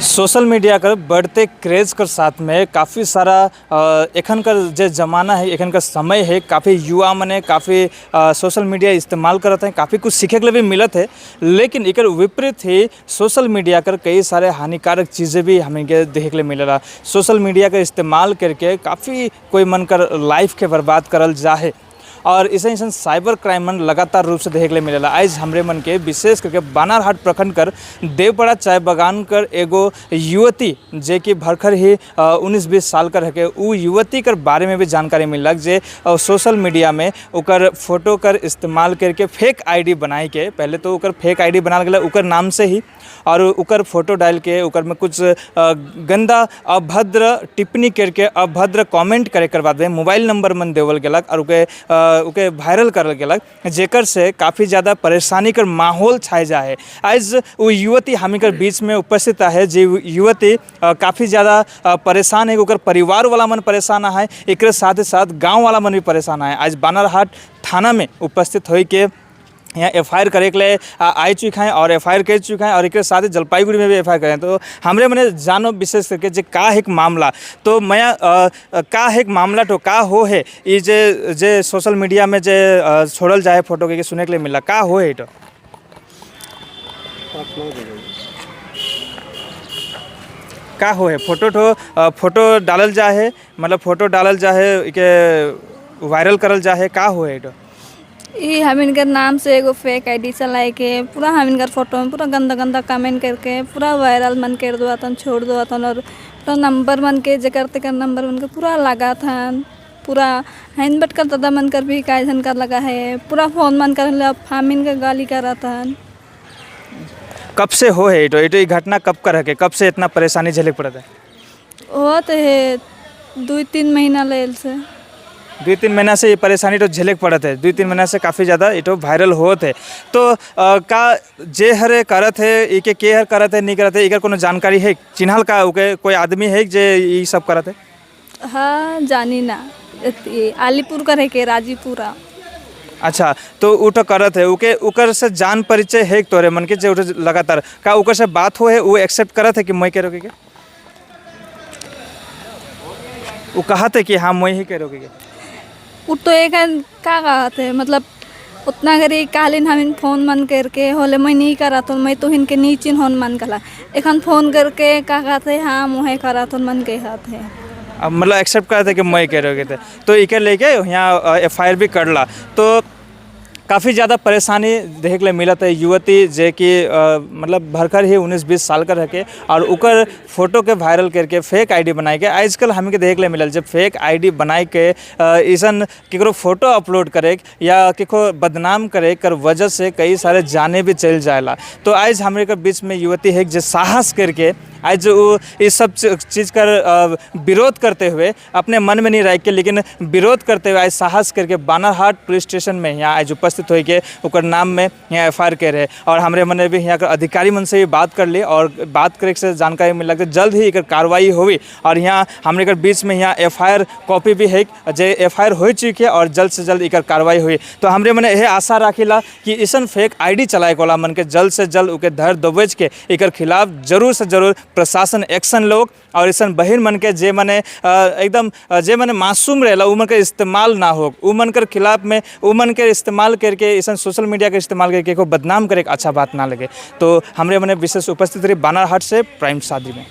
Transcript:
Social media कर बढ़ते क्रेज कर साथ में काफ़ी सारा एखन कर जे ज़माना है, एखन का समय है, काफ़ी युवा मने काफ़ी सोशल मीडिया इस्तेमाल करत हैं, काफ़ी कुछ सीखे के लिए भी मिलत है। लेकिन एकर विपरीत ही सोशल मीडिया कर कई सारे हानिकारक चीज़ें भी हमें के देखे के लिए मिलेला। सोशल मीडिया का इस्तेमाल करके काफ़ी कोई मन कर लाइफ के बर्बाद करल जाहे और इसे अइसन साइबर क्राइम मन लगातार रूप से देखे के लिए मिलेला। आज हमरे मन के विशेष करके बानारहाट प्रखंड कर देवपड़ा चाय बगान कर एगो युवती, जे कि भरखर ही 19-20 साल कर हके, उ युवती कर बारे में भी जानकारी मिलक जे सोशल मीडिया में ओकर फोटो कर इस्तेमाल करके फेक आईडी बनाई के, पहले तो ओकर फेक आईडी बनाल गेलै ओकर नाम से ही और ओकर फोटो डाल के ओकर में कुछ गंदा अभद्र टिप्पणी करके, अभद्र कमेंट करे कर बाद में मोबाइल नंबर मन देवल गेलक और ओके वायरल करल गेलक, जेकर से काफ़ी ज़्यादा परेशानी कर माहौल छाए जाए। आज वो युवती हमी कर बीच में उपस्थित है, जे युवती काफ़ी ज़्यादा परेशान है, ओकर परिवार वाला मन परेशान है, एक साथ ही साथ गांव वाला मन भी परेशान है। आज बानरहाट थाना में उपस्थित होई के यहाँ एफआईआर करे के लिए आई चुका है और एफआईआर कर चुका है और एक साथ ही जलपाईगुड़ी में भी एफआईआर करें। तो हमरे मने जानो विशेष करके जे का एक मामला, तो मैं का एक मामला तो का हो है, ये जे जे सोशल मीडिया में जे छोड़ल जाए फोटो के सुने के लिए मिला, का हो है तो? का हो है फोटो तो फोटो डालल जाए है, मतलब फोटो डालल जाए है के वायरल करल जाए है, का हो है तो? ई हम इनकर नाम से एगो फेक आईडी चलाए के पूरा हम इनकर फोटो में पूरा गंदा गंदा कमेंट करके पूरा वायरल मन कर दो तन, छोड़ दो तन और पूरा नंबर मन के जेकर तेकर नंबर मन के पूरा लगा थन। पूरा हैन बट कर दादा मन कर भी काय झन कर लगा है, पूरा फोन मन कर हम इनका गाली करा थन। कब से हो है तो ये घटना कब कर है के कब से इतना परेशानी झेले पड़ता है? वो तो है 2-3 महीना लेल से। 2-3 महीना से ये परेशानी तो झेले पड़त है। 2-3 महीना से काफ़ी ज़्यादा ये तो वायरल होत है। तो का जे हरे करत है, इके के हर करत है, नहीं करत है, एकर कोनो जानकारी है? चिन्हल का ओके कोई आदमी है जे ई सब करत है? हाँ, जानी ना, अलीपुर करे के राजीपुरा। अच्छा, तो उ तो करत है, उके उकर से जान परिचय है तोरे मन के जे उठे लगातार का उकर से बात हो है, वो एक्सेप्ट करत है कि मैं करोगे के? वो कहते कि हाँ, मैं ही करोगे के? उ तो एक का कहते, मतलब उतना करी कालीन हम फोन मन करके होले मैं नहीं करा तो मैं तो इनके नहीं चिन्होन मन कला, एखन फोन करके का कहते हाँ मुहे करा तो मन के हाथ है। अब मतलब एक्सेप्ट करते कि मैं करोगे थे, तो इके लेके यहाँ एफआईआर भी करला। तो काफ़ी ज़्यादा परेशानी देखे के लिए मिलत है युवती जे कि मतलब भरकर ही 19-20 साल का रह के और उकर फोटो के वायरल करके फेक आईडी बनाए के आजकल हमें के देखे के लिए मिलल जब फेक आईडी बनाए के ऐसन केकरो फोटो अपलोड करे या केकरो बदनाम करे कर वजह से कई सारे जाने भी चल जाएला। तो आज हमारे के बीच में युवती है जो साहस करके आज वो इस सब चीज़ का विरोध करते हुए अपने मन में नहीं रख के लेकिन विरोध करते हुए आज साहस करके बानरहाट पुलिस स्टेशन में यहाँ आज उपस्थित हो के ओकर नाम में यहाँ एफआईआर कर रहे और हमारे मन भी यहाँ के अधिकारी मन से भी बात कर ली और बात करे से जानकारी मिल कि जल्द ही एकर कार्रवाई हुई और यहाँ हमरे के बीच में यहाँ एफआईआर कॉपी भी है जे एफआईआर हो चुकी है और जल्द से जल्द एकर कार्रवाई हुई। तो हमरे मने यह आशा राखिला कि ऐसा फेक आईडी चलाए वाला मन के जल्द से जल्द ओके धर दबोच के एकर खिलाफ जरूर से जरूर प्रशासन एक्शन लोग और ऐसा बहिन मन के जे मने एकदम जे मने मासूम रहेला उ मन के इस्तेमाल ना हो, उ मन के खिलाफ में उ मन के इस्तेमाल करके ऐसा सोशल मीडिया के इस्तेमाल करके को बदनाम करे अच्छा बात ना लगे। तो हमरे मने विशेष उपस्थित रही बानरहाट से प्राइम सादरी में।